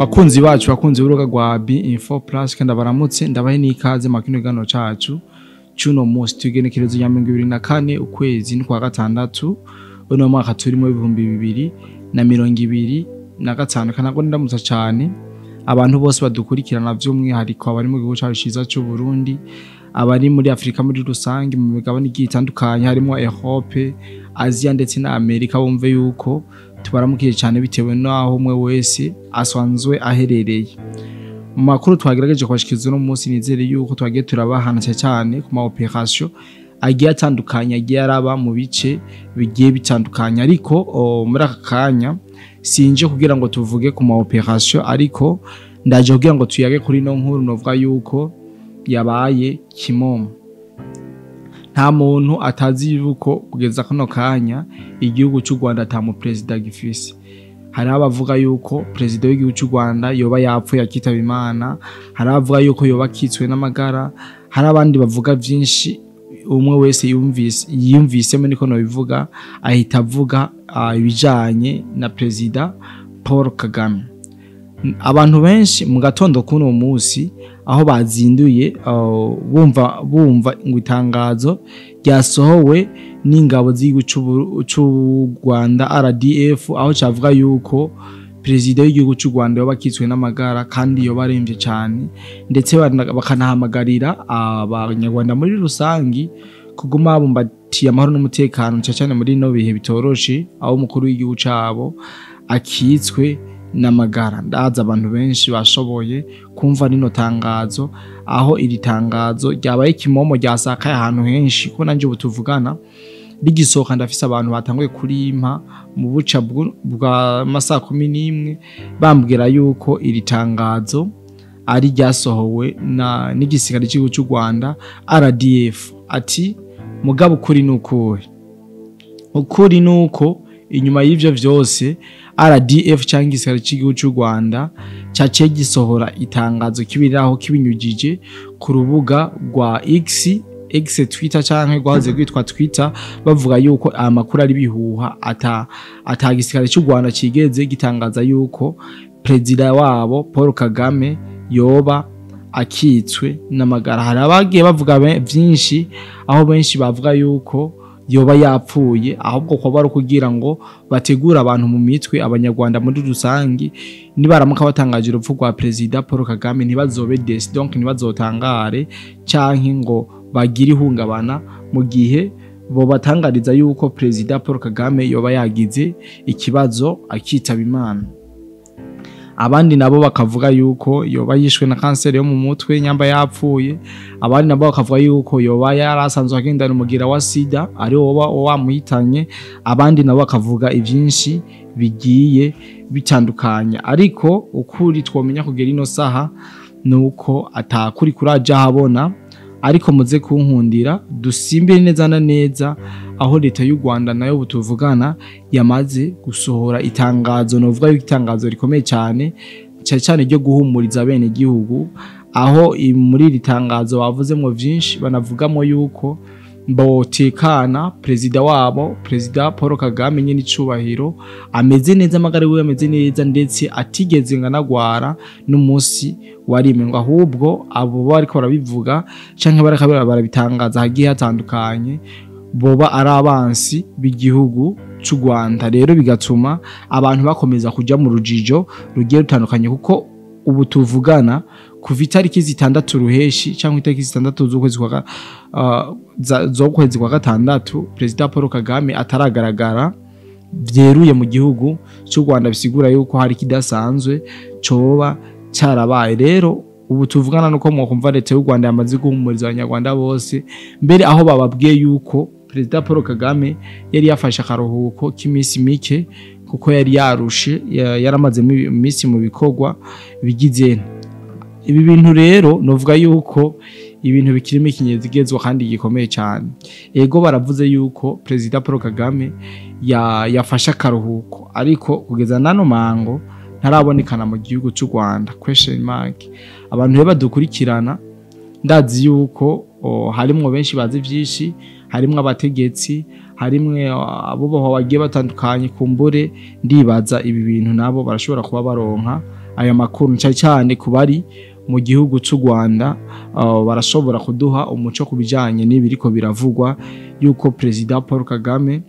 Bakunzi bacu, bakunzi b'urubuga rwa B Info Plus, kandi baramutse, ndabahe n'ikaze mu kino kiganiro cacu c'uno munsi. Tugenekerezo rya 24 ukwezi n'ukwa gatandatu uno mwaka turimo 2025. Kandi nabwo ndamutsa cane abantu bose badukurikirana, vy'umwihariko abari mu gihugu cacu ciza c'u Burundi, abari muri Afrika muri rusange, mu migabane igiye itandukanye harimo Europe, Asia ndetse na Amerika. Bumve yuko tubaramukiye cyane bitewe n'aho umwe wese asanzwe aherereye. Mu makuru twagerageje kubashikiriza uno munsi, nizere yuko twagiye turabahana cyane cyane ku ma operation agiye atandukanye agiye araba mu bice bigiye bitandukanye. Ariko muri aka kanya sinje kugira ngo tuvuge ku ma operation, ariko ndaje kugira ngo tuyage kuri no nkuru novuga yuko yabaye kimomo. Nta muntu atazi yuko kugeza kano kanya igihugu cy'u Rwanda ata mu president gifise. Hari abavuga yuko president w'igihugu cy'u Rwanda yoba yapfuye akitaba Imana, hari abavuga yuko yoba akitswe n'amagara, hari abandi bavuga vyinshi. Umwe wese yumvise yiyumvisemo, niko nobivuga, ahita avuga ibijanye na President Paul Kagame. Abantu benshi mu gatondo kuno munsi aho bazinduye bumva ngo itangazo ryasohowe n'ingabo z'igihugu c'u Rwanda RDF, aho cavuga yuko perezida w'igihugu c'u Rwanda yoba akitswe n'amagara kandi yoba aremvye cane, ndetse bakanahamagarira abanyarwanda muri rusangi kuguma bumbatiye amahoro n'umutekano, cane cane muri no bihe bitoroshe aho umukuru w'igihugu cabo akitswe n'amagara. Ndaza abantu benshi bashoboye kumva rino tangazo, aho iri tangazo ryabaye kimomo, ryasakaye ahantu henshi, ko nanje ubu tuvugana rigisohoka ndafise abantu batanguye kurimpa mu buca bwa masaha 11 bambwira yuko iri tangazo ari ryasohowe na n'igisirikare cy'igihugu cy'u Rwanda RDF. Ati mugabo ukuri nukuhe? Ukuri nuko inyuma y'ivyo vyose RDF cyangwa igisirikare cy'igihugu cy'u Rwanda caciye gisohora itangazo kibiriraho kibinyujije ku rubuga rwa X, X Twitter canke rwahoze rwitwa Twitter, bavuga yuko aya makuru ari bihuha, ata gisirikare cy'u Rwanda cigeze gitangaza yuko perezida wabo Paul Kagame yoba akitswe n'amagara. Hari abagiye bavuga vyinshi, aho benshi bavuga yuko yoba yapfuye, ahubwo ko bari kugira ngo bategure abantu mu mitwe, abanyarwanda muri rusangi, nibaramuka batangaje urupfu rwa Perezida Paul Kagame ntibazobe déçus, donc ntibazotangare canke ngo bagire ihungabana mu gihe bo batangariza yuko Perezida Paul Kagame yoba yagize ikibazo akitaba Imana. Abandi nabo bakavuga yuko yoba yishwe na kanseri yo mu mutwe nyamba yapfuye. Abandi nabo bakavuga yuko yoba yarasanzwe agendana umugira wa sida ari woba wamuhitanye. Abandi nabo bakavuga ivyinshi bigiye bitandukanye, ariko ukuri twomenya kugera ino saha nuko atakuri kuraja habona. Ariko muze kunkundira dusimbire neza na neza aho leta y'u Rwanda nayo butuvugana yamaze gusohora itangazo, novuga yuko itangazo rikomeye cyane, cyane cyane ryo guhumuriza bene gihugu, aho muri iri tangazo bavuzemo vyinshi, banavugamo yuko botekana, perezida wabo Perezida Paul Kagame nyene icubahiro ameze neza, amagara wiwe ameze neza, ndetse atigeze nganagwara n'umunsi warime, ngo ahubwo abo bariko barabivuga canke bariko barabitangaza hagiye hatandukanye boba ari abansi b'igihugu c'u Rwanda. Rero bigatuma abantu bakomeza kuja mu rujijo rugiye rutandukanye, kuko ubu tuvugana kuva itariki 6 ruheshi cyangwa itariki 6 z'ukwezi kwa z'ukwezi kwa gatandatu Perezida Paul Kagame ataragaragara vyeruye mu gihugu cy'u Rwanda, bisigura yuko hari kidasanzwe coba carabaye. Rero ubu tuvugana nuko mwakumva leta y'u Rwanda yamaze guhumuriza abanyarwanda bose, mbere aho bababwiye yuko Perezida Paul Kagame yari yafashe akaruhuko k'iminsi mike kuko yari yarushe, yaramaze iminsi mu bikorwa bigize ibi bintu. Rero novuga yuko ibintu bikirimo ikinyezigezwa kandi gikomeye cyane. Ego baravuze yuko Perezida Paul Kagame yafashe akaruhuko, ariko kugeza nano mango ntarabonekana mu gihugu cy'u Rwanda, question mark. Abantu rero badukurikirana, ndazi yuko harimwo benshi bazi vyinshi, harimwo abategetsi, Harimwe abubaho bagiye batandukanye, kumbure ndibaza ibi bintu nabo barashobora kuba baronka aya makuru, cyane cyane kubari mu gihugu cy'u Rwanda. Barashobora kuduha umuco kubijanye n'ibiriko biravugwa yuko President Paul Kagame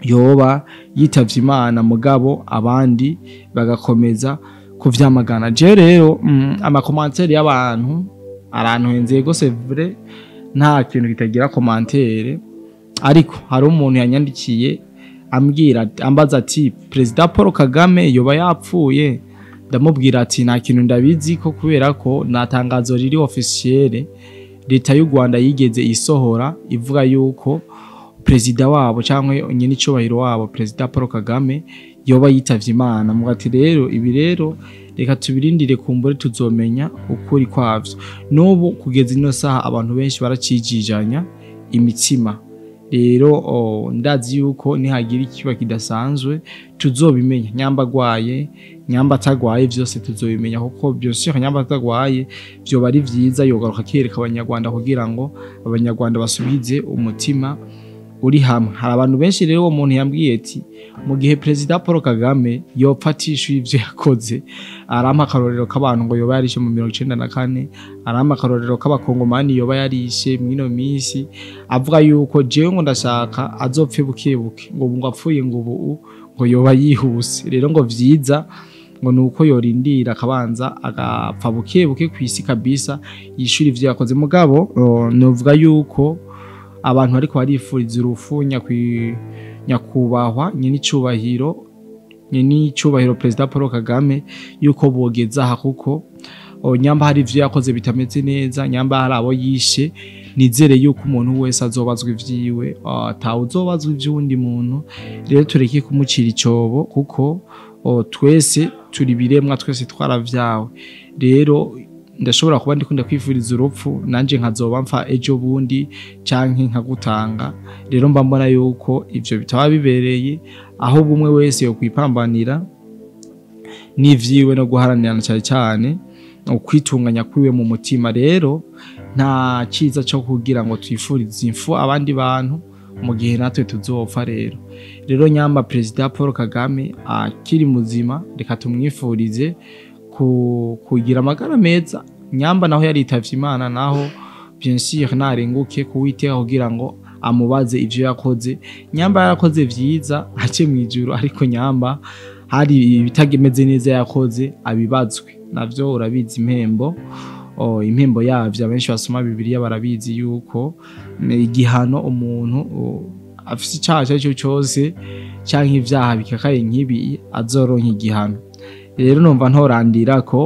yoba yitavye Imana, mugabo abandi bagakomeza kuvyamagana. Je rero ama commentaires y'abantu arantuhenze gose, vrai, nta kintu kitagira commentaire, ariko hari umuntu yanyandikiye ambwira, ambaza ati President Paul Kagame yoba yapfuye? Ndamubwira ati nta kintu ndabizi ko, kubera ko nta tangazo riri officiel leta y'u Rwanda yigeze isohora ivuga yuko perezida wabo cyangwa nyine icubahiro wabo President Paul Kagame yoba yitavye Imana. Muga ati rero ibi rero reka tubirindire, kumbure tuzomenya ukuri kwavyo. N'ubu kugeza ino saha abantu benshi baracijijanya imitsima. Rero ndazi yuko nihagira ikiba kidasanzwe tuzobimenya, nyamba agwaye, nyamba atagwaye, vyose tuzobimenya, kuko byose nyamba atagwaye vyoba ari vyiza yogaruka kereka abanyarwanda kugira ngo abanyarwanda basubize umutima uri hamwe. Hari abantu benshi rero uwo muntu yambwiye ati mu gihe President Paul Kagame yopfa atishuye ivyo yakoze, arampa akarorero k'abantu ngo yoba yarishe mu 94, arampa akarorero k'abakongomani yoba yarishe mwino minsi, avuga yuko jewe ngo ndashaka azopfe buke buke, ngo ngo apfuye ngo ubu ngo yoba yihuse. Rero ngo vyiza ngo nuko yorindira akabanza agapfa buke buke kwisi kabisa, yishura ivyo yakoze. Mugabo novuga yuko abantu ariko barifuriza urufu nyakubahwa nyine icubahiro President Paul Kagame, yuko bogeza aha, kuko nyamba hari ivyo yakoze bitameze neza, nyamba hari abo yishe, nizere yuko umuntu wese azobazwa ivyiwe, atawe uzobazwa ivy'uwundi muntu. Rero tureke kumucira icobo, kuko twese turi biremwa, twese twaravyawe. Rero ndashobora kuba ndikunda kwifuriza urupfu, nanje nkazoba mpfa ejo bundi canke nkagutanga. Rero mba mbona yuko ivyo bitaba bibereye, ahubwo umwe wese yo kwipambanira n'ivyiwe no guharanirana, cyane cyane ukwitunganya kwiwe mu mutima. Rero nta ciza cyo kugira ngo twifurize impfu abandi bantu mu gihe natwe tuzopfa. Rero nyamba President Paul Kagame akiri muzima, reka tumwifurize kugira amagara meza. Nyamba naho yaritavye Imana, naho bien sûr narenguke kuwiteka kugira ngo amubaze ivyo yakoze. Nyamba yarakoze vyiza, ace mwijuru, ariko nyamba hari ibitagemeze neza yakoze, abibazwe navyo. Urabizi impembo, impembo yavyo, abenshi basoma Bibiliya barabizi yuko igihano umuntu afise icaha icyo aricyo cyose canke ivyaha bikakaye nk'ibi azoronka igihano. Rero numva ntorandira ko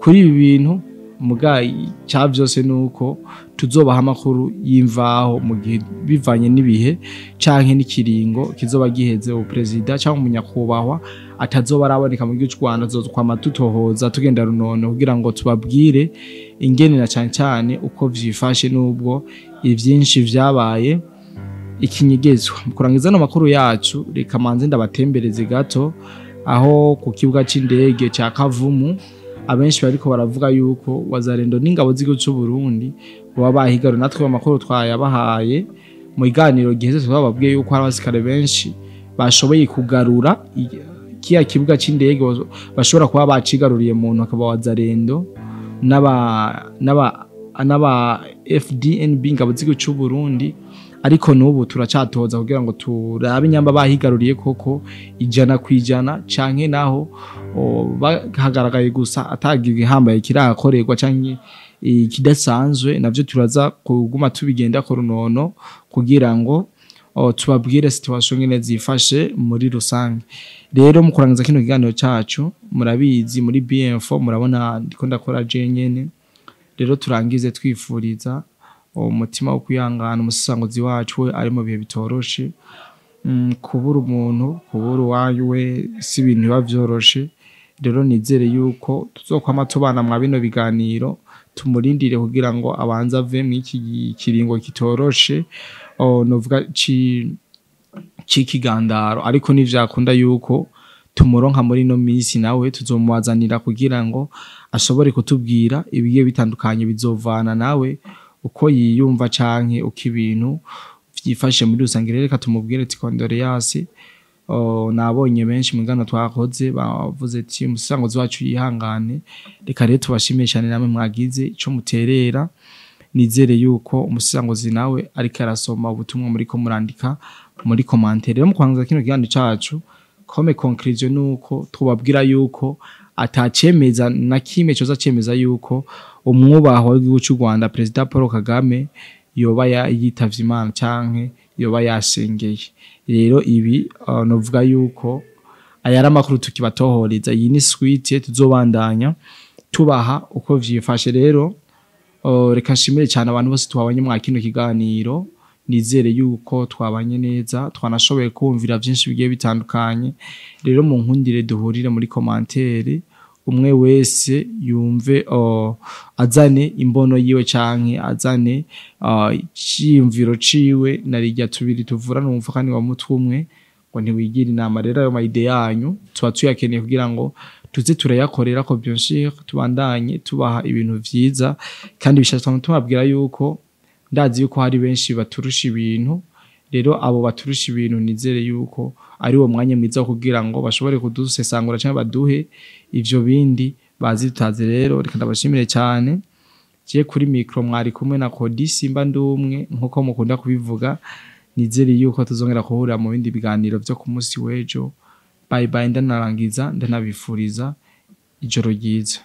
kuri ibi bintu, muga cya vyose nuko tuzobaha amakuru y'imvaho mu gihe bivanye n'ibihe canke n'ikiringo kizoba giheze ubu perezida cyangwa umunyakubahwa atazoba araboneka mu gihugu cy'u Rwanda. Tuzokwama dutohoza, tugenda runono kugira ngo tubabwire ingene na cane cane uko vyifashe, nubwo ivyinshi vyabaye ikinyegezwa. Mu kurangiza ano makuru yacu, reka manze ndabatembereze gato aho ku kibuga c'indege ca Kavumu. Abenshi bariko baravuga yuko Wazalendo n'ingabo z'igihugu c'u Burundi baba bahigaru. Natwe amakuru twayabahaye mu biganiro giheze, twababwiye yuko hari abasirikare benshi bashoboye kugarura kiya kibuga c'indege, bashobora kuba bacigaruriye muntu akaba Wazalendo n'aba FDNB, ingabo z'igihugu c'u Burundi. Ariko n'ubu turacatoza kugira ngo turabe inyamba bahigaruriye koko 100% canke naho bahagaragaye gusa atagira igihambaye kirahakorerwa canke ikidasanzwe. Navyo turaza kuguma tubigenda ko runono kugira ngo tubabwire situation ngene zifashe muri rusange. Rero mu kurangiza kino kiganiro cacu, murabizi muri BM4 murabona ndiko ndakora je nyene. Rero turangize twifuriza umutima wo kwihangana umusisanguzi wacu we ari mu bihe bitoroshe. Kubura umuntu, kubura uwawe si ibintu biba vyoroshe. Rero nizere yuko tuzokwama tubana mwa bino biganiro, tumurindire kugira ngo abanze ave mw'iki kiringo kitoroshe, novuga c'ikigandaro. Ariko ntivyakunda yuko tumuronka muri ino minsi, nawe tuzomubazanira kugira ngo ashobore kutubwira ibigiye bitandukanye, bizovana nawe uko yiyumva canke uko ibintu vyifashe muri rusange. Rero reka tumubwire ati condoléances. Nabonye benshi mu ngano twakoze bavuze ati umusangozi wacu yihangane. Reka rero tubashimiye cyane namwe mwagize ico muterera. Nizere yuko umusangozi nawe ariko arasoma ubutumwa muri ko murandika muri commentaire. Rero mu kwangiza kino kiganiro cacu, comme conclusion, nuko tubabwira yuko atacemeza na kimwe coza cemeza yuko umwubahwa w'igihugu cy'u Rwanda, President Paul Kagame, yoba yitavye Imana canke yoba yashengeye. Rero ibi novuga yuko aya ari amakuru tukibatohoreza. Iyi ni suite, tuzobandanya tubaha uko vyifashe. Rero reka nshimire cyane abantu bose twabanye mwa kino kiganiro. Nizere yuko twabanye neza, twanashoboye kumvira byinshi bigiye bitandukanye. Rero mu nkundire duhurire muri commentaire, umwe wese yumve azane imbono yiwe canke azane iciyumviro ciwe. Narirya tubiri tuvura numva kandi wa mutwe umwe ngo ntiwigira inama. Rero ayo ma idées yanyu tuba tuyakeneye kugira ngo tuze turayakorera ko, bien sûr, tubandanye tubaha ibintu vyiza kandi bishasha. Tubabwira yuko ndazi yuko hari benshi baturusha ibintu. Rero abo baturusha ibintu, nizere yuko ari wo mwanya mwiza wo kugira ngo bashobore kudusesangura cyangwa baduhe ivyo bindi bazi tutazi. Rero reka ndabashimire cyane. Je kuri micro mwari kumwe na Kodi Simba ndumwe, nkuko mukunda kubivuga. Nizere yuko tuzongera kuhurira mu bindi biganiro vyo ku munsi w'ejo. Bye bye, ndanarangiza ndanabifuriza ijoro ryiza.